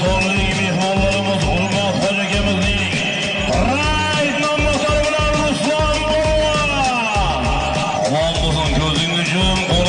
O'zbekistonlik mehmonlarimiz Hurmat Hoji akamizning Rayd nomlari bilan Ruslan Polvon. Omon bo'lsin, ko'zingiz uchun.